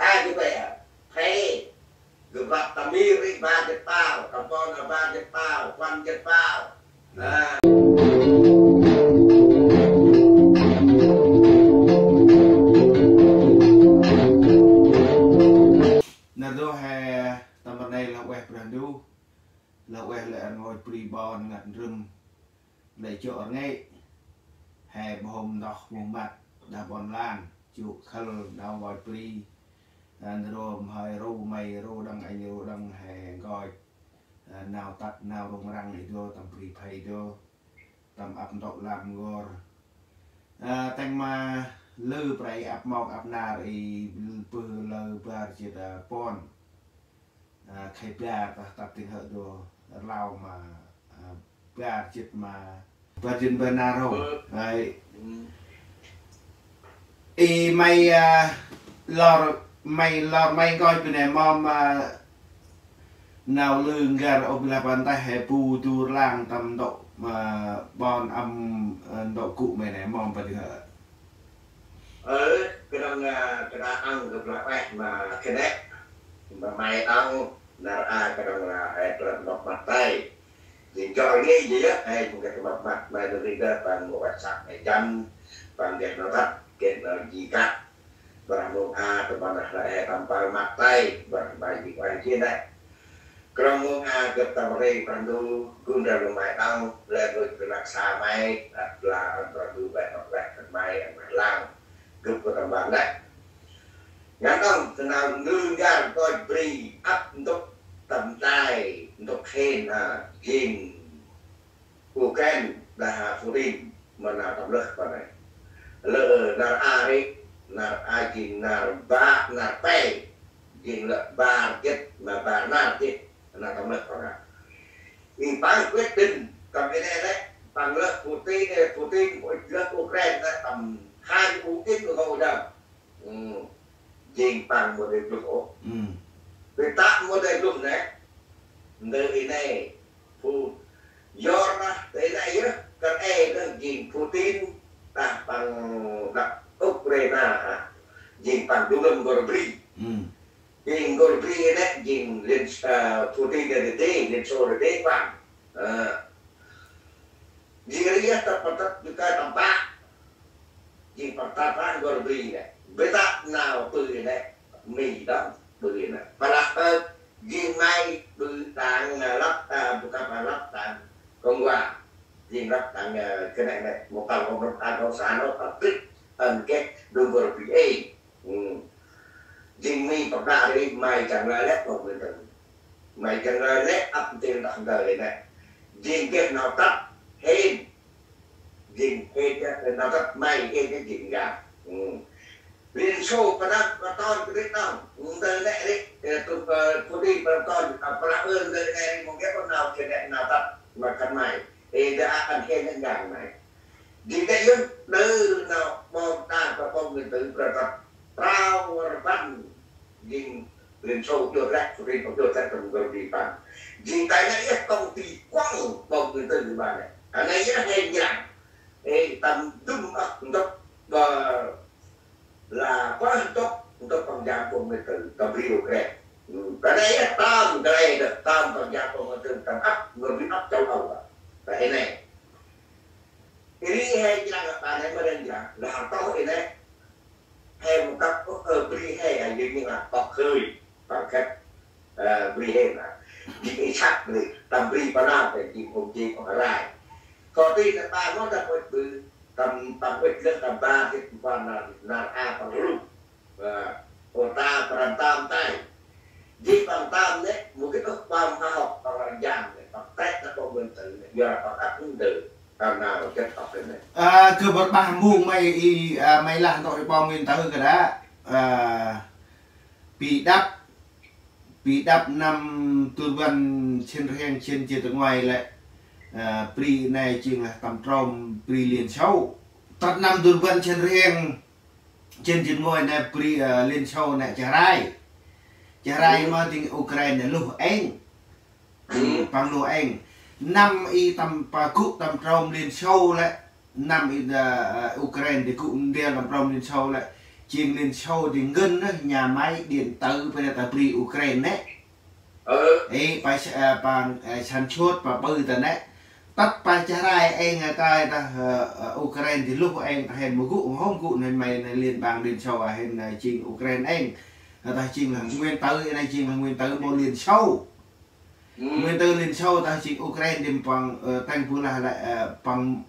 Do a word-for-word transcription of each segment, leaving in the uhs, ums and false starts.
Ai gâp pe a. Pe. Gâp văt tâm mir ri ba jêt pao, tâm pon a ba jêt pao, puăn jêt pao. A. Nar dô he tâm rnê lah ueh Brah Ndu, lah ueh lĕ rngôch bri ƀon ngăt ndrơm. Lĕ jŏ rngê̆, he ƀhôm ntoh mŭh măt đah ƀon lan, jŏ khâl nau ngơi bri. Ơ, ndrôm hơi rô, may rô đăng, anh rô đăng, he ngơi. Ơ, nau tât, nau rŭng răng i dô, tâm bri phe i dô, tâm ăp ntŭk lam ngor. Ơ, tâng ma lư prei ăp mok ăp nar i bơh lơ bar jêt, ơ, puăn. Ơ, khay bar tât, tât tĭng hơ dô, rlau ma, ơ, bar jêt ma, bar jêt bar nar rô. Ơ. Ai. I may, ơ, lor, may lor may ngơi bri nê mâm, ơ, nau lư ngăr ôp lah păng têh he bu du rlang tâm ntŭk, ơ, ƀon ăm, ơ, ntŭk gŭ may nê mâm păng tĭng hơ. Ơ, kơnong, a, kơnong ăn gâp lah ueh ma khân may đŏng, nar a kơnong lah he trăp mâp măt tay. Jêng jŏ ngơi jêh yơh, he mâu geh mâp măt may nơh ri gâp păng mâu ueh săk may jăn, păng geh nau tât, geh nau ji kăt. Brah mông a tâm ban lah he tâm pal măt tay, brah may ji ueh jêh nê. Krong mông a gâp tâm rê Brah Ndu, gŭ ndrel lŏng may đŏng, lĕ rngôch bri năk sa may, ăt bla ăn Brah Ndu bĕ ăt bĕ khân may, ăn bĕ lăng. Gâp gŭ tâm ban lĕ. Ngăn đŏng, tơ nau ngơi ngăr ngơi bri, ăp ntŭk tâm tay, ntŭk hên, a, jêng Ukraine, đah Putin, ma nau tâm lơh păng nê. Lơ nar a ri, nar a jêng nar ba, nar pe, jêng lơ bar jêt, ma bar nar jêt, nau tâm lơh păng nê. I păng quyết định, tâm i nê lĕ, păng lơh Putin, ơ, Putin, lơh Ukraine, nê, tâm hai u in u hô đâm. Ơ, jêng păng mâu dơi bluh ôh. Ơ. Bê tât mâu dơi bluh nê. Ndơ i nê. Pu-, yor nê, tơ i nê yơh, kơt e nê jêng Putin, đah păng đah Ukraine, a. Jêng păng du lŭm gor bri. Ơ. Jêng gor bri nê, jêng Liên, ơ, Putin đah dê, Liên Xô đah dê păng. Ơ. Jêng ri yơh tâm păng tât jêh kơ tâm pă. Jêng păng tât păng gor bri nê. Bê tât nau bri nê. Mi đŏng bri nê. Păng lah ơ, jêng may bri đảng, a, lăp, a, bu kăp lăp đảng Cộng hòa. Jêng lăp đảng, a, kơt nê nê. Mâu tâm ôp lăp đảng Cộng sản ôh, tâm trích, tâm geh, du gor bri ê. Ơ. Jêng mi păng đah ri may chăng lơi lĕ păng nguyên tử. May chăng lơi lĕ ăp ntil đah ndơ i nê. Jêng geh nau tât hên. Jêng hên geh nau tât may hên geh jêng ga. Ơ. Liên Xô păng năp păng ton kơ ri đŏng. Ndơ nê ri, ơ, tŭ, ơ, Putin păng ton, ơ, păng ơ ndơ nê ri mâu geh păng nau kơ nê nau tât ma khân may. Ê, đah ăn hên geh ga may. Jêng nê yơh, đơ nau bom đa, bom nguyên tử, prao, prao rpăn. Jêng Liên Xô djôt lĕ, Putin djôt lĕ, tâm gor bri păng. Jêng tay nê yơh, công ty quăng bom nguyên tử ba nê. Tay nê yơh, hên njrăng. Ê, tâm dŭm ăp ntŭk, ba, lah pơh ntŭk, ntŭk păng jam bom nguyên tử, tâm bri Ukraine. Ơ, tay nê yơh, tâm, tay nê yơh, tâm păng jam bom nguyên tử, tâm ăp, gor bri ăp châu Âu. Tay nê. Ri he njrăng, ta nê mơ he njrăng, lah tôh i nê. He mâu geh, ơ, bri he, a, jêng, jêng lah tôh hơi, păng khât, ơ, bri he nê. Jêng i săk bri, tâm bri păng nau, jêng ôm jêng ôm rai. Kơt i nê ta mâu tâm ŭch bri, tâm, tâm ŭch lơh, tâm ba, jêng păng nau, nar a păng rŭ. Ơ, ơ, ta păng tâm tay. Jêng păng tâm nê, mâu geh ôh păng khoa học, păng răng jam nê, păng têt nê, bom nguyên tử nê, yor păng ăp nguyên tử, păng nau geh ôh nê. Ơ, gâp ƀư ƀah mông may i, ơ, may lah ntŭk i bom nguyên tử kơ đă. Ơ, bi đăp, bi đăp năm du rbăn sĭn rhiăng sĭn jêt nguay lĕ. Ơ, bri nê jêng lah tâm trôm bri Liên Xô. Tât năm du rbăn sĭn rhiăng sĭn jêt nguay nê bri, ơ, Liên Xô nê chah rai. Chah rai ma ding Ukraine nê luh êng. Ơ, păng luh êng. Năm i tâm păng gŭ tâm trôm Liên Xô lĕ. Năm i, ơ, Ukraine di gŭ ndrel tâm trôm Liên Xô lĕ. jêng Liên Xô di ngăn nơh nhà máy điện tử pa nây ta bri Ukraine nê. Ê, pa s-, a, păng, a, sản xuất pa ƀư ta nê. Tât pa chah rai êng a kai ta, a, a, Ukraine di luh êng ta hên mâu gŭ, mâu hôm gŭ nây may nây liên bang Liên Xô a hên, a, jêng Ukraine êng. A, ta jêng lah nguyên tử, nây jêng lah nguyên tử mâu Liên Xô. Nguyên tử Liên Xô ta jêng Ukraine di păng, ơ, tăng bu lah lĕ, ơ, păng,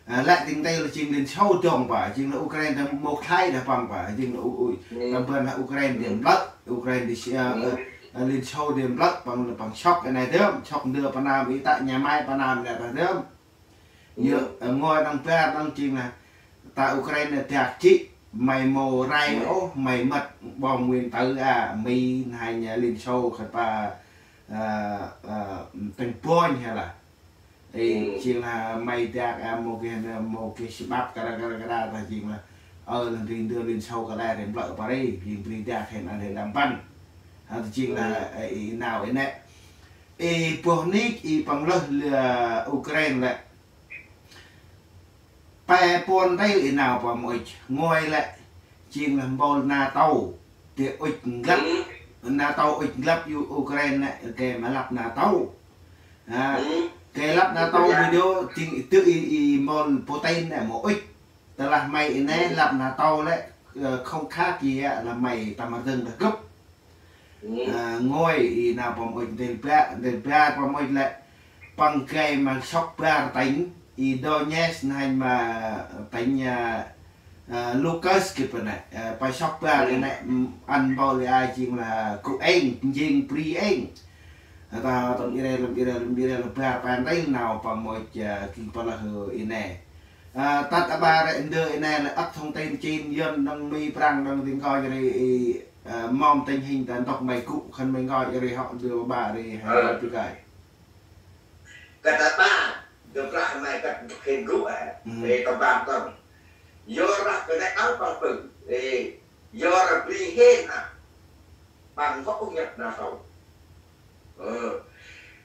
ơ, lĕ ting tê lah jêng Liên Xô dŏng pa, jêng lah Ukraine ta mâu khlay đah păng pa, jêng lah u, u, tâm ban lah Ukraine di mblơ̆, Ukraine di si, ơ, ơ, ơ, Liên Xô di mblơ̆, păng, păng sŏk i nây dơm, sŏk ndơ pa nơm i ta nhà máy pa nơm i nây ta dơm. Yơh, ơ, ngơi đăng bar đăng jêng lah ta Ukraine dak jêh, may mâu rai ôh, may mât bom nguyên tử a, Mi nây hên, a, Liên Xô khân pa, ơ, ơ, tăng bôn hay là. Ê, jêng lah may dak, a, mâu geh, mâu geh sƀăp kra kra kra ta jêng lah. Ơ, lah ri ndơ Liên Xô kra ri mblơ̆ pa ri, jêng bri dak hên ăn hên đăm păn. Ha, ta jêng lah, ê, i nau i nê. Ê, boh nik, i păng lơh lĕ Ukraine lĕ. Pe puăn ntil i nau pa mâu ŭch, ngơi lĕ jêng lah mpôl NATO, di ŭch nglăp, NATO ŭch nglăp U-, Ukraine lĕ, gay ma lăp NATO. Ha, gay lăp NATO video, jêng dơi i, i mpôl Putin lĕ mâu ŭch. Tơlah may i nê lăp NATO lĕ, ơ, không khác gì á, là may tâm rdâng đah gâp. Ơ, ngơi i nau pa mâu ŭch ntil ba, ntil ba pa mâu ŭch lĕ păng gay ma sŏk bar tỉnh, i Donetsk nây hên ma tỉnh, ơ, ơ, Luhansk gâp nê, ơ, pa sŏk bar i nê, ăn mpôl i a jêng lah gŭ êng, jêng bri êng. Ơ, ta tâm i re, lăm i re, lăm i re, lăm bar pa ntil nau pa mâu ŭch, ơ, jêng pa lah hơ i nê. Ơ, tât aƀaơ ri ndơ i nê lĕ ăp thông tin chin Yuăn đăng Mi Prăng đăng di nkoch ri i, ơ, mâm tình hình ta ntŭk may gŭ khân may nkoch ri hŏ ndơ aƀaơ ri he pi kai. Kơt aƀaơ, ndơ prah may kơt ntŭk hên gŭ a, ri tâm ban tâm. Yor lah kơt nê đăng păng pưng, ri yor lah bri hên a, păng hŏ ŭch nhăp NATO. Ơ,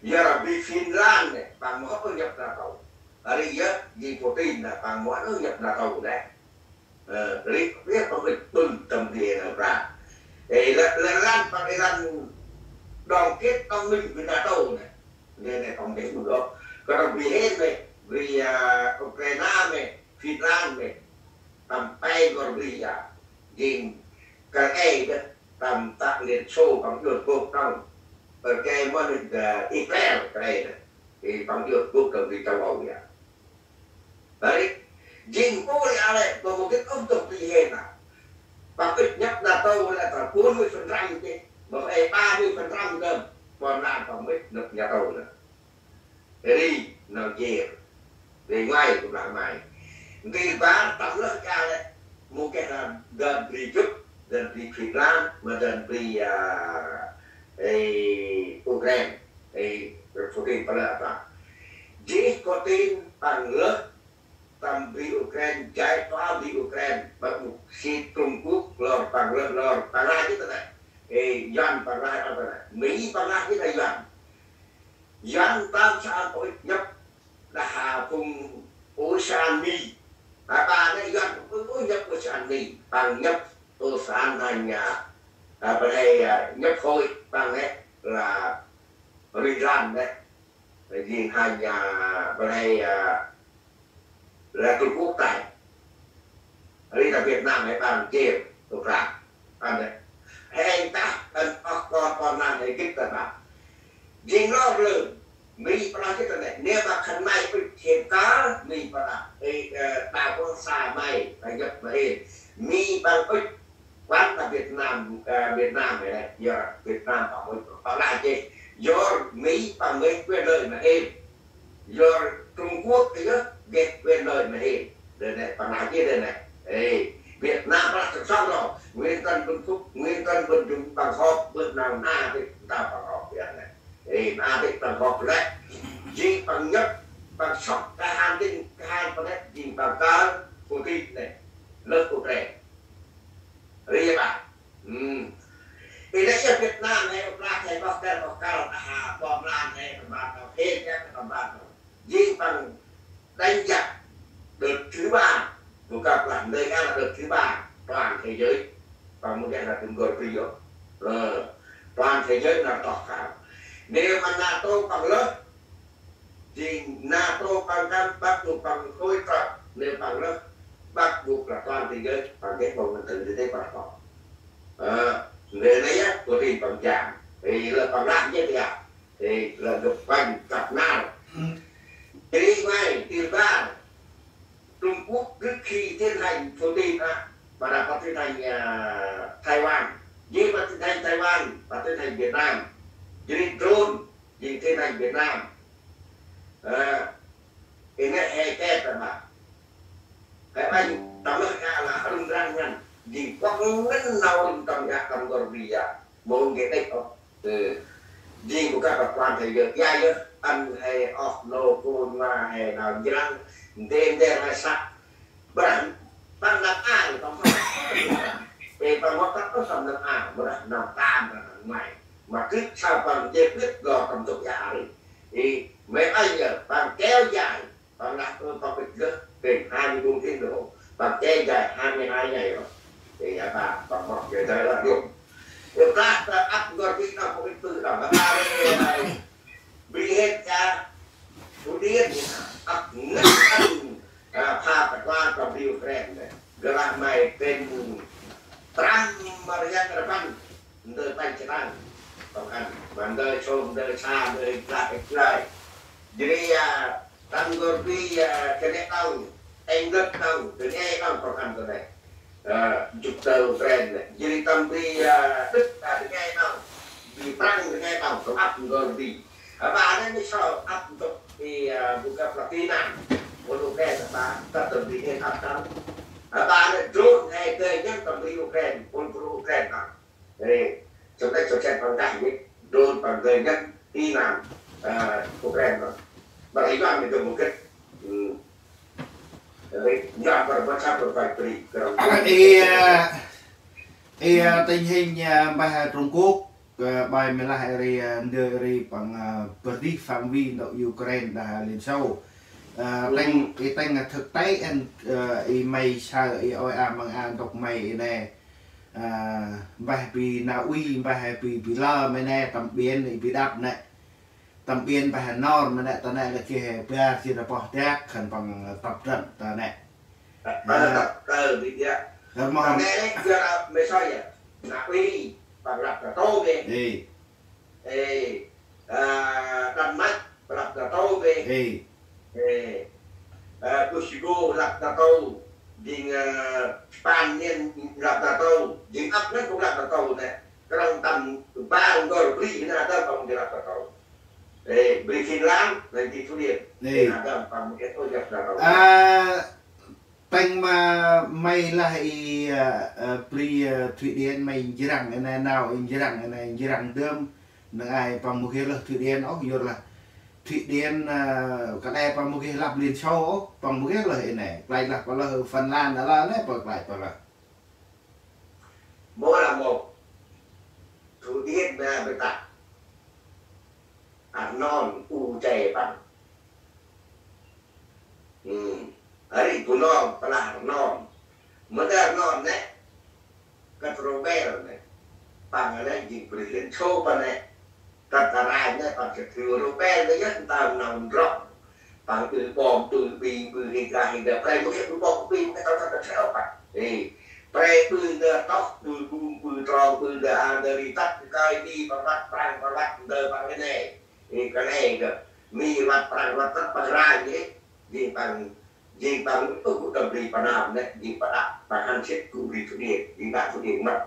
yor lah bri Finland nê, păng mâu hŏ ŭch nhăp NATO. Ri yơh, jêng Putin nê, păng mâu hŏ ŭch nhăp NATO nê. Ơ, ri, ri păng ŭch pưng tâm bri nê pra. Ê, lĕ, lĕ lăn, păng ê lăn đoàn kết đồng minh với NATO nê. Nê, nê, păng ŭch pưng đŏ. Kơt nê bri hên nê, bri, a, Ukraine nê, Finland nê. Tâm pe gor bri a. Jêng kăl e đah, tâm ta Liên Xô păng djôt bôk đŏng. Kăl e mâu nê, ơ, Israel kăl e đah. Ê, păng djôt bôk đŏng bri châu Âu a. Ri, jêng mpôl i a lĕ, mâu mâu gĭt ŭch ntŭk bri hên a. Păng ŭch nhăp NATO lĕ ta bốn mươi phần trăm jêh. Mâu ê ba mươi phần trăm dơm. Ƀon lan păng ŭch nhăp NATO lĕ. Ri nau jêr. Ri ngoai gâp lah may. Ntil bar tâm lơh i a lĕ. Mâu geh lah dơn bri Jŭp, dơn bri Việt Nam, ma dơn bri, a, ê, Ukraine. Ê, Putin păng lơh a ta. Jêh Putin păng lơh tâm bri Ukraine, giải tỏa bri Ukraine, bắt buộc si Trung Quốc lor păng lơh lor, păng lah jêh ta nê. Ê, Yuăn păng lah a ta nê. Mi păng lah jêh ta Yuăn. Yuăn tâm sa ăn ŭch nhăp đah phung ŭch sa ăn Mi. Ba ba nê Yuăn ŭch, ŭch nhăp ŭch sa ăn Mi. Păng nhăp ŭch sa ăn hên a, a, păng hên, a, nhập hội păng hên là Ri Lan nê. Jêng hên a, păng hên, a, là Trung Quốc ta. Ri ta Việt Nam hên păng jêr, tŭ prăng. Păng nê. Hên ta, ăn ôh kon, kon năn hên gĭt ta ba. Jêng lor lơn. Mi păng lah jêh ta nê. Nê ma khân may ŭch hên kơl, Mi păng lah. Ê, ơ, đảo Hoàng Sa may, ta nhập ma hên. Mi păng ŭch Quán ta Việt Nam, ơ, Việt Nam nê, yor Việt Nam păng ŭch, păng lah jêh. Yor Mi păng geh quyền lợi ma hên. Yor Trung Quốc ta yơh geh quyền lợi ma hên. Đơ nê, păng lah jêh đơ nê. Ê, Việt Nam păng lah song song ro. Nguyễn Tân Bình Phúc, Nguyễn Tân Bình Dũng păng họp, bơh nau na tê, ta păng họp, yor nê. Ê, na tê păng họp lĕ. Jêng păng nhập, păng sŏk, kahan tĭng, kahan păng nê, jêng păng kơl, Putin nê. Lơh Ukraine. Ri ba. Ơ. Ê, nê, yor Việt Nam nê, ơ, plah nê, ƀôh kơl, ƀôh kơl, a, ha, bom lan nê, tâm ban nê, hên nê, tâm ban nê. Jêng păng đánh giặc đợt thứ ba, bu kăp lah, ndơi a là đợt thứ ba. toàn thế giới. Păng mâu geh nau tâm n'gor bri ôh. Ơ, toàn thế giới nau toh khao. Nê ma NATO păng lơh, jêng NATO păng kan bắt buộc păng hối trợ. Nê păng lơh, bắt buộc là toàn thế giới păng geh bom nguyên tử thế giới păng toh. Ơ, nê nây á, Putin păng jam. Thì lơ păng lah jêh tiah. Thì lơ gâp păng kăp nar. Thì may, thì ba, Trung Quốc trước khi tiến hành Putin á, bắt đầu có tiến hành, à, Taiwan. Jêh bắt tiến hành Taiwan, bắt tiến hành Việt Nam. Jêh ri drone, jêng tiến hành Việt Nam. Ơ, i nê he ket ma. He ƀanh tâm lơh a lah rŭng răng ngăn. Jêng pŏk ngăn nau rŭng tâm ngă tâm n'gor bri a. Mâu geh đêk ôh. Ơ. Jêng bu kăp păng kuan he yơh, ya yơh, ăn he oh nô kônh ma he nau njrăng, ndê ndê ma săk. Brah, păng năp a, păng mâu. Ê, păng mâu kăp ôh tâm năp a, brah nau tam, brah nau may. Ma kưt sao păng jêh kưt gâp tâm tŭk ya ri. Ê, may anh yơh, păng kéo dài. Păng lah, ơ, păng bĭt gơh trên hai mươi bốn tiếng đồng hồ. Păng kéo dài hai mươi hai ngày rồi. Thì ya ta, păng mâu geh dơi lah dŭm. Ơ, ta, ta ăp n'gor bri nau păng bĭt pư nau. Ba, ba, ba, ba. Bri hên ka, Thụy Điển, ăp ngăn ăn, à, pha ta kuan ta bri Ukraine nê. Glah may trên prăm ma rhiăng rpăn. Ndơ păng chă tăng. Păng ăn. Ma ndơ sông, ndơ sa, ndơ hik lak hik lai. Jêh ri, a, tâm n'gor bri, a, Kênê đŏng, Êng Lĕt đŏng, Dêng Ê đŏng, păng ăn ta nê. A, jŭp tơ Ukraine nê. Jêh ri tâm bri, a, Đức, a, Dêng Ê đŏng. Bri Prăng Dêng Ê đŏng, păng ăp n'gor bri. A, ba nê mi sŏ ăp ntŭk i, a, bu kăp lah tị nạn. Ôn Ukraine ba, ta tâm bri hên ăp đŏng. A, ba nê drone he dơi ngăn tâm bri Ukraine, ôn pro Ukraine đŏng. Ê, trong têh trong sen păng kah nhêt, drone păng dơi ngăn tị nạn, ơ, Ukraine nê. Băl i Yuan nê gâp mâu gĭt. Ê, Yuan păng bơh săp păng bri, kơrăm. Ê, ê, tình hình, ơ, mbah Trung Quốc, ơ, bai mâu lah ri, ơ, ndơ ri păng, ơ, bơh dih phạm vi ntŭk Ukraine đah Liên Xô. Ơ, têng, i têng thực tế ăn, ơ, i may saơ, i ôi a măng a ntŭk may i nê. A, mbah pi Na Uy, mbah pi, pi Lơ, mê nê tâm ƀiên, i pi Đăp nê. Tâm ƀiên mbah Nor, mê nê, ta nê lĕ geh bar jêh nê poh dak, khân păng tăp trăn, ta nê. Ơ, tăp trăn, ơ, bi dak. Ơ, mâu. Ta nê lĕ, geh, mê soi yơh. Na Uy, păng lăp ta tô bê. Ê. Ê, a, Đan Mạch, lăp ta tô bê. Ê. Ê, a, Portugal, lăp ta tô. Jêng, a, Spania, lăp ta tô. Jêng ăp nê kŏ lăp ta tô nê. Krŏng tâm ba n'gor bri na dơm păng lăp ta tô. Ê, bri Finland, nê jêng Thụy Điển. Ê. Na dơm păng ê tô lăp ta tô. A, Tâng ma may lah i, ơ, ơ, bri, ơ, Thụy Điển may njrăng, i nê nau i njrăng, i nê njrăng dơm. Năng ai păng mâu geh lơh Thụy Điển ôh, yor lah Thụy Điển, ơ, kăl e păng mâu geh lăp Liên Xô ôh, păng mâu geh lơh i nê. Klach lah păng lơh Phần Lan, a lah nê păng klach păng lơh. Mâu lah mâu. Thụy Điển ma bê tăk. Rnon u che păng. Ri Bunong plah rnon. Mâu đah rnon nê. Kăt Robel nê. Păng nê jêng bri Liên Xô păng nê. Kăt ta rai nê păng sĭt Robel nê yơh ta nau ndrŏng. Păng ƀư bom, ƀư bi, ƀư hê ga hê ga. Prê mâu geh ƀư bom, ƀư bi, mâu geh tâo tâo tâo tâo păng. Ê, prê ƀư ndơ tŏk, ƀư bum, ƀư trong, ƀư ndơ a, ndơ ri tât, kơi mi, păng văt, Prăng, păng văt, ndơ păng nê. Ê, kơt nê gơ, mi văt Prăng văt tât păng rai nê. Jêng păng, jêng păng ƀư gŭ tâm bri Prăng nê, jêng păng đăp, păng hăn sĭt gŭ bri Thụy Điển, jêng đăp Thụy Điển mât.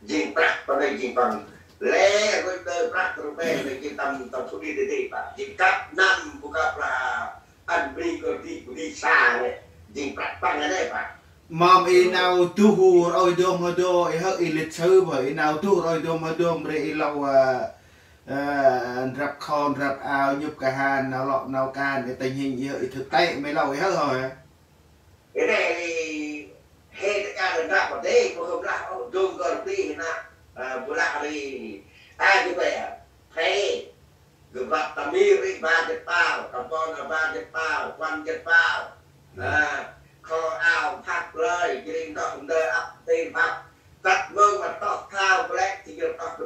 Jêng prăk păng nê jêng păng lĕ rngôch đơ prăk rngôch đơ nê jêng tâm, tâm Thụy Điển đê đê păng. Jêng kăp năm bu kăp lah ăn bri kơt bri, bri sa nê, jêng prăk păng nê păng. Mâm i nau tuh roi dôm hơ dô, i hơ i lịch sử bơ, i nau tuh roi dôm hơ dôm bri i lŏ, ơ, Ơ, ndrăp kho, ndrăp ao, nhŭp kahan, nau lŏ, nau kan, i tình hình, i, i thực tế, may lŏ, i hơ hơ, hơ. I nê, i, hê, ta kan, ndrăp, đê, bu hôm lah, ô, dôm gor bri, na, ơ, bu lah, ri, a, jêh bê, hê, gâp văt ta mir, ri, ba jêt pao, ta bon, a, ba jêt pao, kuăn jêt pao. Ơ, kho ao, phak plơi, jêh ri, ndơ, ndơ, ăp,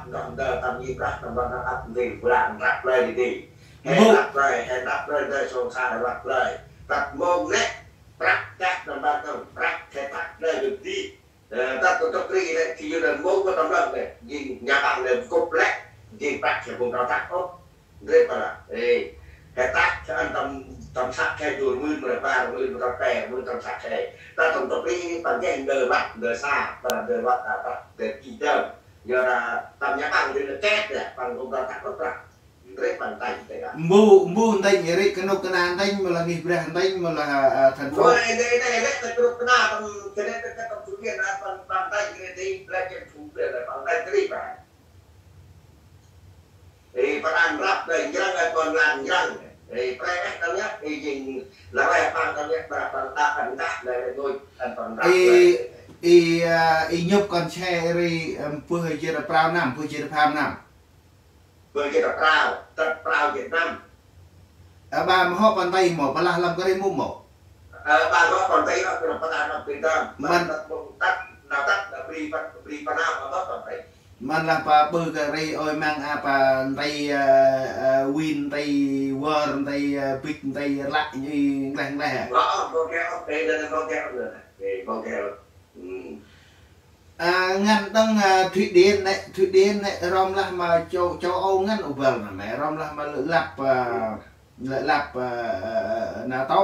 ăp nơh ndơ tâm i prăk tâm ban ăp nti blang răp lơi di. He Mbu. Răp lơi, he răp lơi ndơ sông sa răp lơi. Tăp mông nĕ, prăk kăk tâm ban tâm, prăk he tăk lơi di. Ơ, tăp tâm tŭk ri lĕ, ti yơ đơ̆n mông kơ tâm lăng lĕ, jêng nhà băng lĕ kŭp lĕ, jêng prăk he mông rau tăk ôh. Ndrêp a la. Ê, he tăk he ăn tâm, tâm săk he dôl mưn, mra bar mưn, mra pe mưn tâm săk he. Ta tâm tŭk ri păng geh ndơ văt, ndơ sa, păng ndơ văt, ta văt, ndơ ki dơm. Yơ ra tâm nhà băng đi lĕ kĕt lĕ, păng ôm ra tăk ôh ra. Ndrêp păng tanh tê ra. Mbu, mbu ntênh, ri kơnuk kơna ntênh, mâu lah ngih brah ntênh, mâu lah, a, thành phố. Mbu ê, ê, ê, ê, ê, kơnuk kơna tâm, kơnuk kơna tâm Phú Yên, a, păng, păng tanh, ê, đi, lĕ chân Phú Yên, lĕ păng tanh, ri păng. Ê, păng ăn răp, ê, njrăng, ê, păng ăn njrăng. Ê, pre, ê, tâm nhắc, ê, jêng, lah, ê, păng tâm nhắc, păng, păng đăp, păng đăp, ê, ê, ngôi, păng, păng răp, Ê, ê. Ê, a, ê, nhŭp kon se ri, ưm, pơh jêt prao năm, pơh jêt pham năm. Bơi jêt prao, tât prao jêt năm. Ơ, ba mâu hŏ păng tây mâu, păng lah lăm kơt ri mâu mâu. Ơ, ba mâu hŏ păng tây, ơ, păng lah lăm kơt ri năm. Mân. Tât mông tât, nau tât, nau bri păng, bri păng nau, ba mâu hŏ păng tây. Mân lah pa bơ kơt ri, ôi măng a pa ntây, ơ, ơ, win ntây, wơr ntây, ơ, bik ntây, lăk nhi, ngleh ngleh. Ơ, ơ, bông keo, ơ, tây, nây, nây, bông keo, nây, nây. Ê, bông keo. Ơ. A, ngăn đăng, a, Thụy Điển nê, Thụy Điển nê, rom lah ma châu, châu Âu ngăn u băl nê, mê, rom lah ma lăp, a, lăp, a, NATO.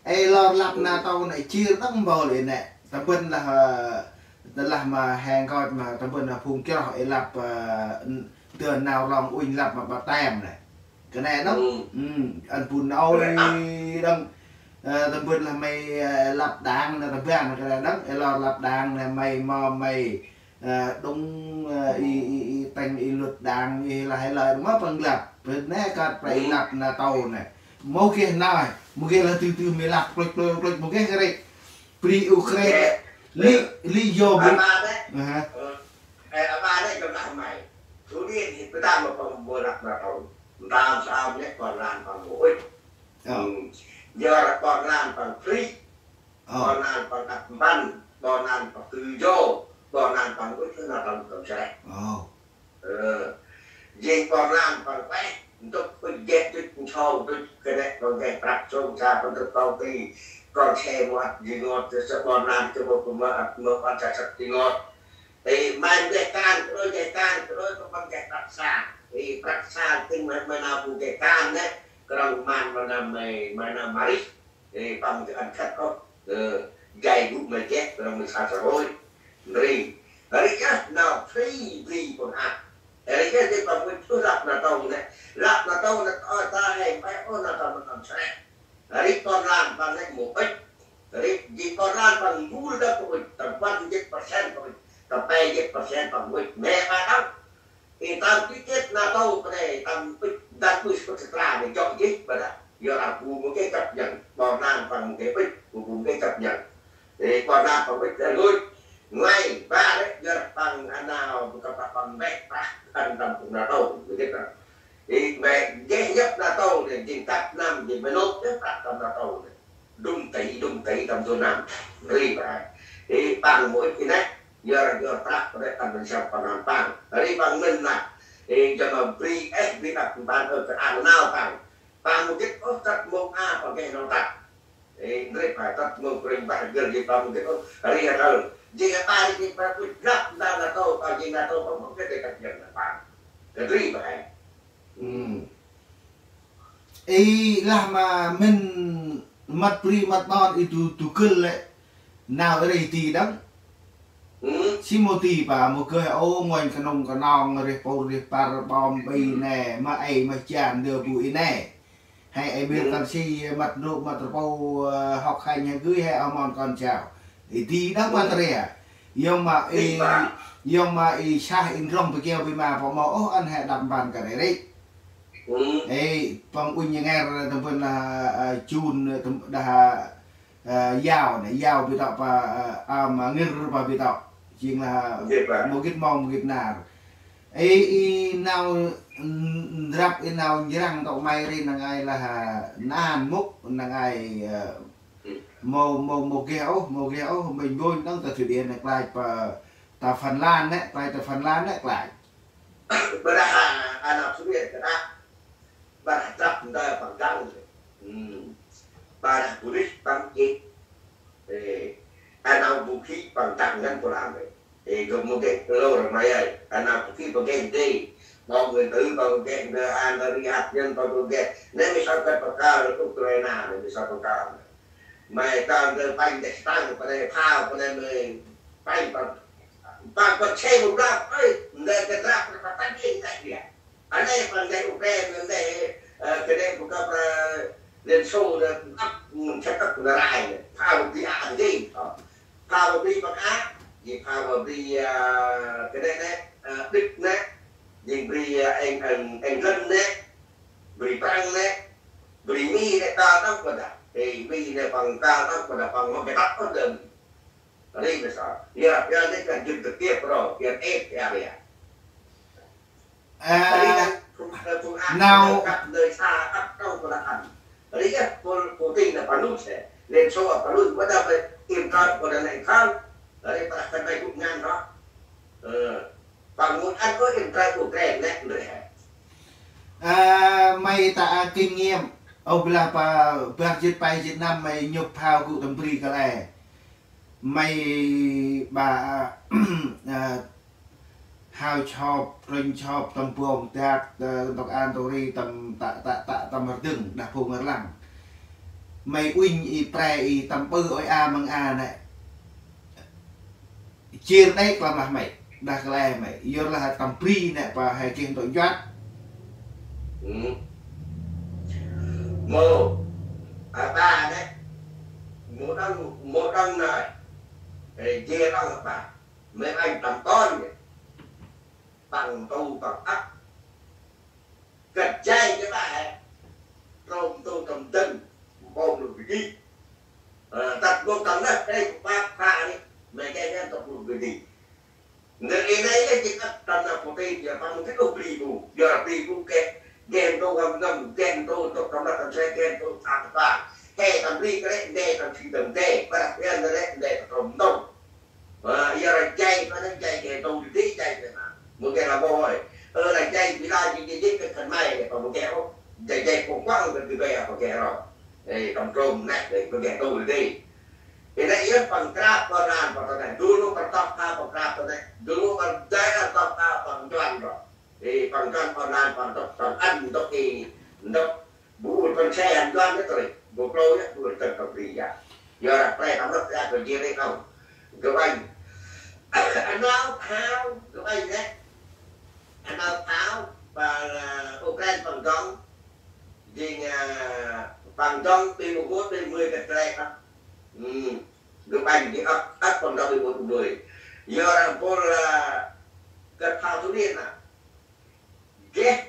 Ê, lor lăp NATO nê, jêr đăng bol ê nê. Tâm bân lah, a, lah ma heng koj ma, tâm bân lah phung chroh ê lăp, a, n-, dơn nau rlong unh lăp ma ba tem nê. Kơt nê nơh. Ăn bun ôi đăng, ơ, tâm bân lah mê, ơ, lăp đảng nê, tâm bân kơt nê đăng, ê lor lăp đảng nê, mê mâu mê, ơ, đŭng, ơ, i, i, i, têng i luật đảng, i lah, i lah, mâu păng lăp, bân nê kơt prei lăp NATO nê. Mâu geh nai, mâu geh lah tui tui mê lăp, klôch, klôch, klôch, mâu geh kơt ri. Bri Ukraine, li, li yo bri. Ơ, ơ, ama nê, gâp lah mê. Thụy Điển, i, bơh tăm mâu păng mâu lăp NATO. Ntơm sơm nê, păng lan păng mâu ŭch. Ơ. Ơ, yơ lah păng lan păng free. Ơ. Păng lan păng đăp mpăn, păng lan păng tự do, păng lan păng ŭch, na tâm tâm sreh. Ơ. Ơ. Jêng păng lan păng peh, ntŭk ŭch geh tŭch nsong, tŭch kơt nê, păng geh prăk sông sa, păng tŭk tông ti, kon se mâu ăt jêng ngot, sơ păng lan, sơ păng mâu ăt, mâu ăt sa săk jêng ngot. Ê, mâu geh kan, kơt nê geh kan, kơt nê păng geh prăk sa. Ê, prăk sa, tĭng mâu, mâu nau bu geh kan nê, krŏng man, mâu nau mê, mâu nau ma rih. Ê, păng geh ăn khât ôh. Ơ, jay gŭ mâu geh, krŏng mâu sa sa rôi. Ri. Ri yơh, nau free, free păng ăt. Ri yơh, di păng ŭch ôh lăp NATO nê. Lăp NATO nê, ơ, ta hê, păng ôh NATO nê, tâm sreh. Ri păng lan păng nê mâu ŭch. Ri, di păng lan păng gul đăp păng ŭch. Tâm păn jêt persen păng ŭch. Tâm pe jêt persen păng ŭch. Mê ba đăng. I tâm kit kit NATO păng nê, tâm ŭch, đăng ŭch ŭch stra nê, jŏk jêh ba đăng. Yơ lah bu mâu geh chấp nhận. Păng lan păng mâu geh ŭch, bu bu mâu geh chấp nhận. Ê, păng lan păng ŭch, lĕ ŭch. Ngoai, ba lĕ, yơ păng a nau, bu kơt păng mbeh, păng ăn tâm phung NATO, bu geh păng. Ê, mê, geh nhăp NATO nê, jêng tăp năm, jêng mê nôk, jêng tăp tâm NATO nê. Đŭng tỉ, đŭng tỉ tâm du năm. Ri ba. Ê, păng mâu ŭch i nê, yơ, yơ prăk, rê tâm bân săp păng ăn păng. Ri păng ngăn nê. Ê, jơ ma bri, ê, bri đăp păng, ơ, kơ ăn nau păng. Păng mâu gĭt ôh tât mông a, păng geh nau tât. Ê, ndrêp hê tât mông brêng bah gĭr jêh păng mâu gĭt ôh. Ri hê tơl. Jêng a pa ri jêng pa pŭt drăp nta NATO, pa jêng NATO pa mâu geh dơi kăp jêng nta pa. Kơt ri pa he. Ê, lah ma mĭn mât bri mât ƀon i du, du gưl lĕ nau rêh di đŏng. Si mâu di pa, mâu geh ôh ngoanh knŭng knong, rêh pôr rêh păr, bom bi nê, ma ê ma jan ndơ bu i nê. He ê mir kon si mât nôk mât rpâu, ơ, hŏk hanh he gưi he a mon kon jao. Ê di đŏng mât ria. Yong ma ê, yong ma ê sah ê ndrŏng bi keo bi ma pô mâu ôh ăn he đăp mpăn kơt ri ri. Ê, păng unh nger tâm bân lah, ơ, jun, tâm đah, ơ, yao nê, yao bi tŏ pa, ơ, a ma ngir pa bi tŏ. Jêng lah mâu gĭt mâu, mâu gĭt nar. Ê, ê nau, ơ, ndrăp ê nau njrăng tŏ may ri năng ai lah, ơ, nan mŭk, năng ai, ơ, mâu, mâu, mâu geh ôh, mâu geh ôh, mbanh mbôn đŏng ta Thụy Điển nê, klach pa ta Phần Lan nê, klach ta Phần Lan nê, klach. Ƀiălah, a, a nau Thụy Điển kơt a. Ƀiălah drăp ndơ păng dăng. Ƀiălah bunuyh păng jêh. Ê, a nau bu khi păng dăng ngăn pô lam ê. Ê, gâp mâu geh lor may ơi. A nau bu khi păng geh dê. Bom nguyên tử păng geh, ndơ an, ndơ ri hạt nhân păng geh. Nê mi sŏ kơt păng kơl Ukraina, nê mi sŏ păng kơl. May kơl ndơ păng deh tăng, păng deh phao, păng deh may, păng, păng, păng, păng chê mâu blap, ơi, ndơ kơt drăp, păng tăng yên, tăng yên. Anh em păng deh Ukraine, păng deh, ơ, kơt deh bu kơp, ơ, Liên Xô, ndơ, ăp, ơ, set up, ndơ rai, phao bi a, ndơ, ơ. Phao bi păng a, jêng phao bi, ơ, kơt deh nê, ơ, Đức nê, jêng bri, ơ, Eng-, Eng-, England nê, bri Prăng nê, bri Mi nê, kơl đŏng ƀiălah. Ê, Mi nê păng kơl đŏng ƀiălah, păng mâu geh tât ôh đơm. Ri mê sa. Yơ, yơ nê kơt jŭt tơkiêp ro, yơ êp yơ ri a. Ri a, kơt phung, kơt phung a, nau kơt ndơ sa, kơt đŏng ƀiălah ăn. Ri a, Pu-, Putin nê păng nuih sê. Liên Xô păng nuih, ƀiălah bê, im trơm, ƀiălah nê khân. Ri ƀiălah kơt may gŭ ngăn ro. Ơ. Păng mâu ăn ôh im trơm Ukraine nê, ndơ he. A, may ta a kinh nghiệm. Ơ, ƀiălah pa bar jêt pe jêt năm may nhŭp phao gŭ tâm bri kăl e. May ba, a, hao chop, trŭnh chop, tâm bông dak, ơ, ntŭk an ntŭk ri, tâm ta, ta, ta, tâm rdâng, đah phung rlăng. May unh i pre i tâm ƀư ôi a măng a nê. Jêr nê klam lah may, đah kăl e may. Yor lah tâm bri nê pa he geh ntŭk njuăt. Mâu, a pa nê. Mâu đăng, mâu đăng nê. Ê, jêr đăng a pa. May anh tâm kon nê. Păng tu păng ăp. Kơt jay kơ ta he. Trôm tu tâm dâng. Mpôl lu bri. Ơ, tât gô tâm nơh, ê, pă, pă ri. May geh ngăn tât lu bri. Ndơ i nê lĕ jêng ăt tâm nơh Putin, yơ păng mâu gĭt ôh bri bu. Yơ bri bu geh, geh ntu hăm ngăm, geh ntu tât tâm nơh tâm se, geh ntu tâm pă. He tâm bri kơ lĕ, ndê tâm si tâm ndê. Ƀiălah yơ ndơ lĕ, ndê tâm trôm ntu. Ơ, yơ lah jay, pă nê jay geh ntu di, jay geh ma. Mâu geh lah bôi. Ơ, lah jay, bi lah jay, jay, jay, kơ khân may, kơ mâu geh ôh. Jay, jay, kông kuăng, kơ geh, kơ geh ro. Ê, tâm trôm nê, ê, mâu geh ntu di. Ê, nê, yơ păng krap, păng ran, păng tơ nê. Dôl păng tŏk phao, păng krap tơ nê. Dôl păng jay, păng tŏk phao, păng njuăn ro. Ê, păng njuăn, păng ran, păng ntŭk, păng ăn, ntŭk ê, ntŭk Bu ur păng se ăn Yuan nê tơlơi. Bu klô yơh, bu ur tơk tơk bri yơh. Yua ră play tâm rơ̆k yơh, kơ jêr ê kông. Gâp anh. Anh nau phao, gâp anh nê. Anh nau phao, pa, ơ, Ukraine păng dŏng. Jêng, ơ, păng dŏng, pi mô gôt, pi mười kơ tlek. Ư. Gâp anh jêng ăp, ăp păng dŏng, pi mô gôt, pi mười. Yua ră mpôl, ơ, kơ phao Thụy Điển nă. Geh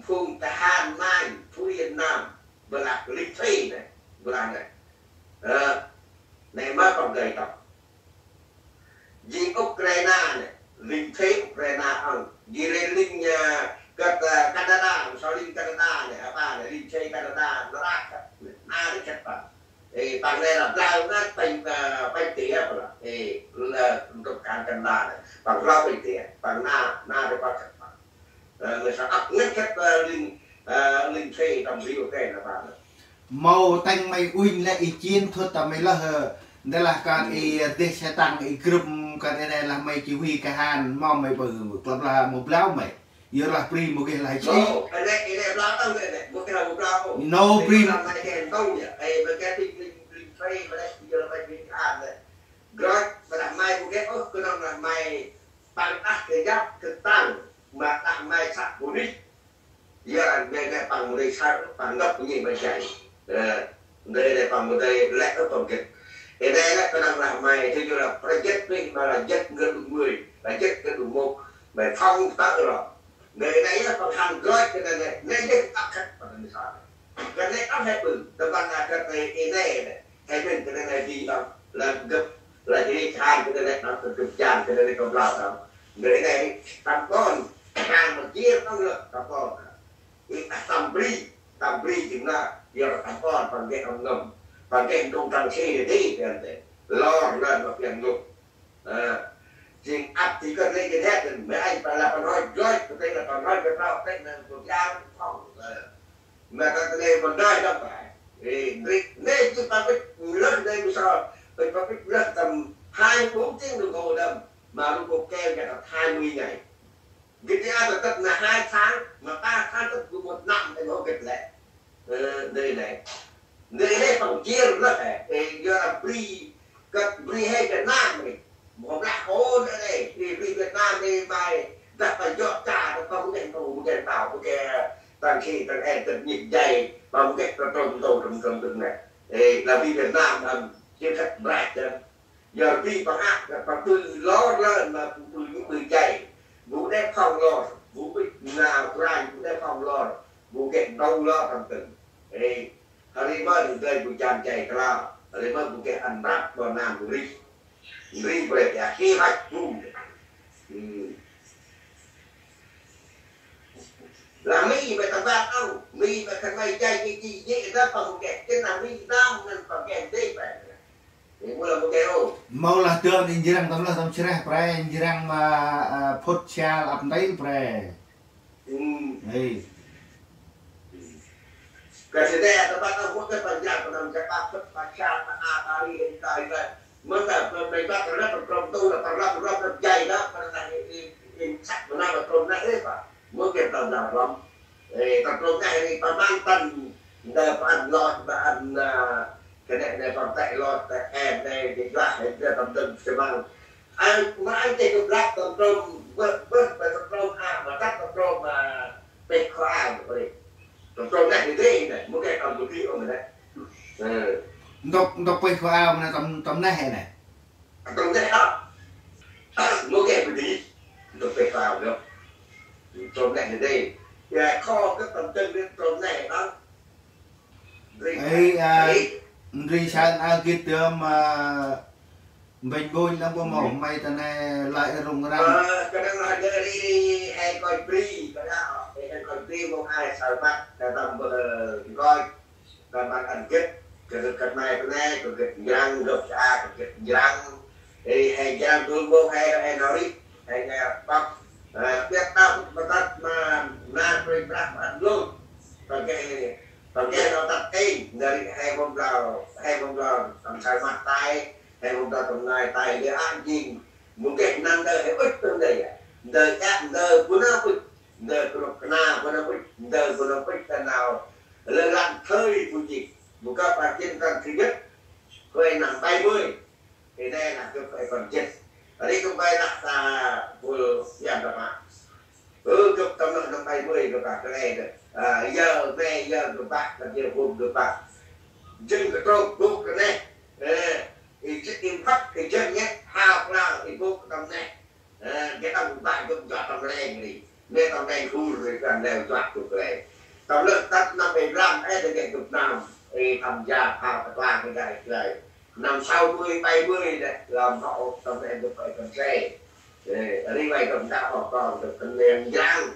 phung tahan may Thụy Điển nơm, bơ lah Linh Phê nê, bơ lah nê. Ơ, nê ma păng gay tŏk. Jêng Ukraina nê, Linh Phê Ukraina ŏng. Jêh ri Linh, ơ, kơt, ơ, Canada, so Linh Canada nê, apa nê, Linh Phê Canada, nơh ră kơt, nơh ră kơt păng. Ê, păng nê lah blau nơh păng, ơ, păng tê blau. Ê, lah ntŭk kan kan lah nê. Păng blau păng tê, păng nơh, nơh rê păng kơt păng. Ơ, mê sa ăp ngăn kơt, ơ, Linh, ơ, Linh Phê tâm bri Ukraina păng. Mâu tâng may unh lĕ i chiến thuật ta may lơh, ơ, ndơ lah kơt i deh xe tăng i grŭp Kơt ê nê lah may chỉ huy kahan mâu may bơ, klăp lah mâu blau may. Yơ lah bri mâu geh lah chi. Ê nê, ê nê blau tông ê nê, mâu geh lah mâu blau. No bri. Lah may geh tông ya, ê, may geh bri, bri, bri, bri, may geh bri kahan nê. Groi, may lah may mâu geh, ôh, kơnơ̆ng lah may păng đah kơ yăp kơ tăng, ma đah may săk bunuyh. Yơ, nê, nê, păng mâu dơi săk, păng ngăp bunuyh ma jay. Ơ, nê, nê, păng mâu dơi lĕ, ơ, păng gĭt. Ê, nê, lĕ, kơnơ̆ng lah may, tơ yơ lah, prăjăt bunuyh, ma lah jăt ngăn đŭng mười, lah jăt ngăn đŭng mŭk, may phong tơ ro. Nê, nê, yơ, păng hăn groi, kơ nê, nê, nê, jăt ăp khăt, păng nê săk. Kơ nê, ăp he pưng, tơ păng nê, kơ nê, ê, nê, nê. He pưng, kơ nê, nê, di, păng, lah gâp, lah jêh ri khan, kơ nê, nê, păng, kơ gâp jan, kơ nê, nê, kơ blau, păng. Nê, nê, tâm kon, khan ma jêr, păng, lah, tâm kon. Ê, tâm bri, tâm bri jêng nă, yơ tâm kon, păng geh tâm ngâm, păng geh ntrông trăng si nê dê, păng tê. Lor lơn ma păng ngŭp. Ơ, jêng ăp ti kơt lĕ jêng het, mê anh păng lah păng roi joi, păng tê lah păng roi kơ trao tê nă, păng jang phong. Ơ, ma kơt lĕ păng roi đŏng păng. Ê, nê, nê, jêng păng bêch lơh nê, mâu sơm, bêch păng bêch lơh tâm hai bốn tiếng đồng hồ đăm, ma rŭ kôk keo jêng hai mươi ngày. Gĭt a tât nă hai tháng, ma ba tháng tât gŭ một năm, ê, mâu gĭt lĕ. Ơ, nê nê. Nê nê păng jêr lơh, ê, ê, yơ lah bri, kơt bri he Việt Nam nê. Mâu lah ôh nê nê, ê, bri Việt Nam nê may, dah pa yŏ cha, dah pa mâu geh, pa mâu geh tao, mâu geh, tăng si, tăng en, tăng nhit jay, pa mâu geh, tăng trôm, tô, trôm, trôm, trôm nê. Ê, lah bri Việt Nam, ăm, jêng kơt brach, ăm. Yơ bri păng ăp, păng ƀư lor lơn ma bu ƀư, bu ƀư jay. Bu đe phong lor, bu ƀư nau kran, bu đe phong lor, bu geh ndâu lor tâm tưng. Ê, hari mơ dơi bu jan jay klao, hari mơ bu geh ăn rap bo nam bu rih. Rih bu rê pia ki hach bum. Ư. Lah mi ma tâm ƀat âu, mi ma khân may jay ki ki jê dah păng bu geh, kên lah mi nam ngăn păng geh dê păng. Mâu lah dơm i njrăng tâm lơh tâm sreh pre, i njrăng ma, ơ, phŭt sial ăp ntil pre. Ê. Kơ sê đe, tâm ƀat tâm phŭt kơ păng jrăng, păng nâm jrăng ăp phŭt păng sial, păng a ta ri, ê, ta ri, ta ri. Mâu lah, păng, păng ƀat tâm lơh, păng trôm tu, păng răm, răm, răm jay dah, păng nâm, ê, ê, ê, săk, păng nâm, păng trôm neh, ê, păng. Mâu geh tâm lơh răm. Ê, tâm trôm neh ri păng măng tăn, ndơ păng ăn lôch, păng ăn, a, kơ nê nê păng tĕ lôch, tĕ em nê, jêh juă, ê, ndơ tâm dâng, sê măng. Ăn, ma ăn tĕ gâp lăp tâm trôm, bơh, bơh, bơh tâm trôm, a, ma tăt tâm trôm, a, pêh kho ao, bơh ri. Tâm trôm neh ri dê nê, mâu geh tâm bơh ri ôh nê. Ê. Ntŭk, ntŭk pêh kho ao nê, tâm, tâm neh nê. Tâm neh hŏ. Mâu geh bơh di. Tâm pêh kho ao gâp. Tâm neh nê dê. Yơ, kho gâp tâm dâng nê tâm neh hŏ. Ri, ê, a, ri. Ri săn a gĭt dơm, a, mbênh bônh lăm bơh mâu, may ta nê lơi rŭng răng. Ơ, kơnang lah dê ri, ri, he koi bri, kơnang, he koi bri mâu ai săl măt, ta tâm bơh, ơ, koi. Tâm ban ăn gĭt, kơ gĭt kơt may kơ nê, kơ gĭt njrăng, gâp sa, kơ gĭt njrăng. Ê, he njrăng dôl mông, he, he nau ri, he nau păp. Ơ, biăt tăp, ma tăt, ma, na, kring brah, ma ăn lôch. Tâm geh, tâm geh nau tăt ê, nau ri, he mâm blau, he mâm blau, tâm săl măt tay, he mâm blau tâm nai tay, lĕ ăn jêng. Mâu geh nau ndơ he ŭch tâm ndơ ya. Ndơ ya, ndơ bu nau ŭch, ndơ krŭp kna bu nau ŭch, ndơ bu nau ŭch ta nau. Lơ lăn thơi bu jêh. Bu kơp ba chiến tranh thứ nhất, hồi năm bảy mươi. Thì đây là gâp phải còn chết. Ở đây gâp phải đặt ta bu yan ta ma. Ơ, gâp tâm năm bảy mươi gâp đặt cái này rồi. À, yơ, mê, yơ, gâp bác, gâp yơ, gâp bác. Dâng cái trâu, gâp cái này. Ê, i jêh, i phăt, i jêh nhé, hao klao, i gâp tâm này. Ơ, geh tâm ƀah gâp jŏ tâm leng ri. Nê tâm leng hur ri, tâm leng jŏ gâp leng. Tâm lơh tât năm ê lăm, ê, geh gâp năm. Ê, tâm ja, phao, tât la, geh gâp leng. Năm sáu mươi, bảy mươi nê, lăm hŏ, tâm leng gâp ê tâm se. Ê, ri vay gâp đă hŏ kon, gâp tâm leng jrăng.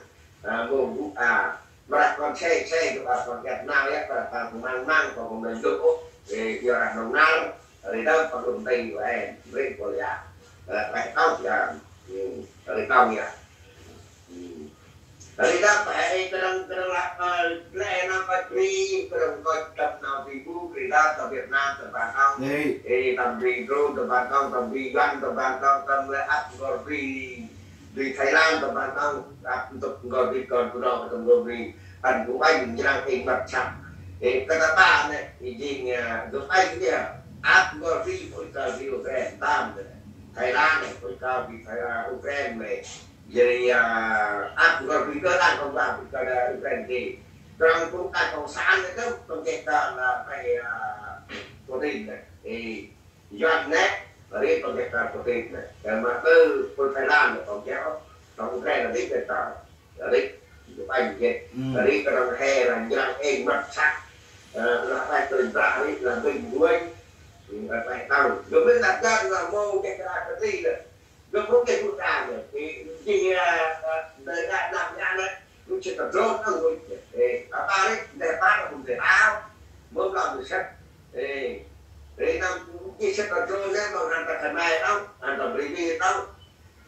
A, mông gŭ, a, mrah kon se, se gâp a kon gâp nau yă, mrah kon măng măng, kon măng gâp ôh. Ê, yơ rah nông nau. Ri dơm păng lŭm nti wa en, ri kôl ya. Ơ, ri tông ya. Ơ, ri tông ya. Ơ, ri dơm păng ê kơnang, kơnang lah, ơ, lĕ năm păng Ri, kơnơ̆ng kŏ tâm nau ri bu, ri đa tâm Việt Nam, tâm Ban Đao. Ê, tâm ri Trung, tâm Ban Đao, tâm ri Yuan, tâm Ban Đao, tâm lĕ ăp n'gor ri, ri Thái Lan, tâm Ban Đao, ăp ntŭk n'gor ri kon Bunong, tâm n'gor ri, ăn gŭ ănh njrăng êng măt săk. Ê, kơt ta nê, ê jêng, a, gŭ ănh nê, ăp n'gor ri, pôl i kơl ri Ukraine, tâm nê, Thái Lan nê, pôl i kơl ri Thái, a, Ukraine nê. Jêh ri, a, ăp n'gor ri kơl ăn kŏng ba, pôl i kơl ri Ukraine nê. Trong pŭn ta cộng sản nê, trong, trong jêh ta nê, phải, a, Putin nê. Ê, Yuan nê, ri trong jêh ta Putin nê. Ê, ma ƀư pôl Thái Lan nê, trong jêh, trong Ukraine nê, ri jêh ta. Ri, gŭ ănh jêh. Ri kơnơ̆ng he lah njrăng êng măt săk. Ơ, lah phải trơn trah ri, lah ƀĭng đuĕ. Ri, lah phải đau. Gâp mĭn lah gâp lah mâu jêh ta kơt ri nê. Gâp mâu jêh gŭ ta nê. Ê, jêh, ơ, ơ, đơi đa đa đa nê. Gŭ jêh ta drone ăn gŭ jêh. Ê, apa ri, đe pa, gŭ đe pa. Mâu lah gŭ săk. Ê, ri năm gŭ jêh săk ta drone nê, mâu ăn ta khân may đŏng, ăn ta bri mi đŏng.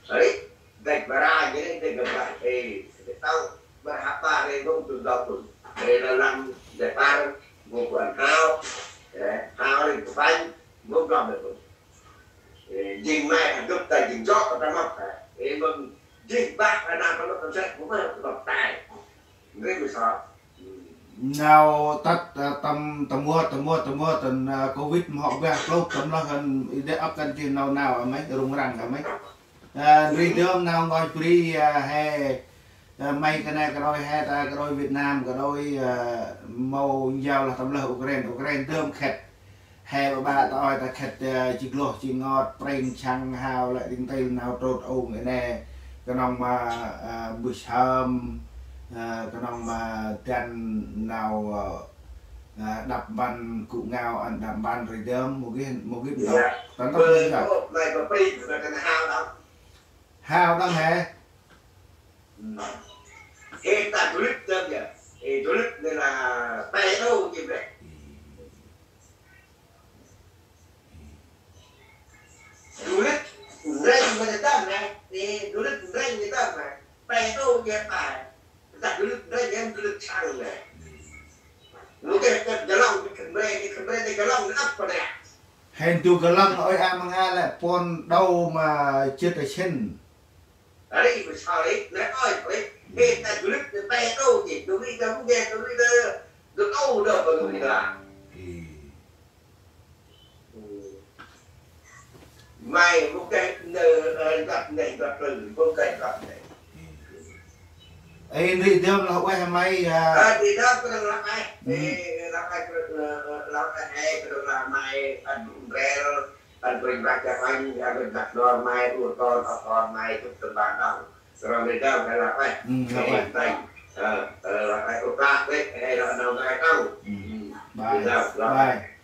Ri, dăch bara jêh ri, dăch gâp lah, ê, dăch tâo, bar hăp bar ri, mâu tŭ dŏ tŭ. Ê, lăm lăm, dăch bar, mâu kuan hao, ê, hao ri, kuan, mâu dŏ tŭ. Ê, jêng may, gâp ta jêng jŏ, ta mâp ta. Ê, mâu jêng bah, ta nau ta mâp ta sek, mâu mâp ta mâp ta. Ri mâu sŏ. Nau tât, a, tâm, tâm mô, tâm mô, tâm mô, tâm, a, Covid mhŏ bah klôp, tâm lơh hăn, i dê ăp kăn jêh nau nau, a, mê̆, rŭng răng, a, mê̆. A, ndri dơm nau ngơi bri, a, he, a, mê̆ kơt nê kơt đôi he ta, kơt đôi Việt Nam, kơt đôi, a, mâu njao lah tâm lơh Ukraine, Ukraine dơm khĕt. He ƀă ƀă ta ơi ta khĕt, ơ, ji gloh ji ngot, prêng săng hao lĕ dĭng têl nau trôt ung i nê. Kơnơ̆ng ma, ơ, mbơh sơm, ơ, kơnơ̆ng ma dăn nau, ơ, ơ, đăp mpăn gŭ ngao ăn đăp mpăn ri dơm, mâu gĭt, mâu gĭt ntŭk. Tăn tŭk ri dơm. Hao đŏng he. He ta du lịch dơm yơh. Ê, du lịch nê lah pe đô jêh bri. Du lịch ndrănh ma nê tâm nê. Ê, du lịch ndrănh nê tâm nê. Pe đô jêh pe. Ta du lịch ndrănh, em du lịch săng nê. Mâu geh ta Galong, ta Khmer, ta Khmer, ta Galong, ta ăp pa nê. He du Galong, ôi a măng a lĕ pôn đô ma jêt a sĭn. Ri, mâu sŏ ri, nê ơi, ri. Ê, ta du lịch, ta pe đô jêh, du lịch ta mâu geh, du lịch ta, du lịch ta, du lịch ta. Ê. May mâu geh nê, ơ, găp nê, găp nê, mâu geh găp nê. Ê, ndri dơm lah ueh may, a. Ơ, ndri dơm kơnơ̆ng lah ueh. Ê, lah ueh, ơ, ơ, lah ueh, ê, kơnơ̆ng lah may, ăn bŭng brel, ăn bring bak jak anh, ăn bring bak nor may, ur kon, ur kon may, tŭk tơm ban đŏng. Kơnơ̆ng ndri dơm, lah ueh. Ê, lah ueh. Ê, lah ueh, ur kon, ê, ê, lah nau may đŏng. Bye. Ndri dơm, lah ueh. Bye.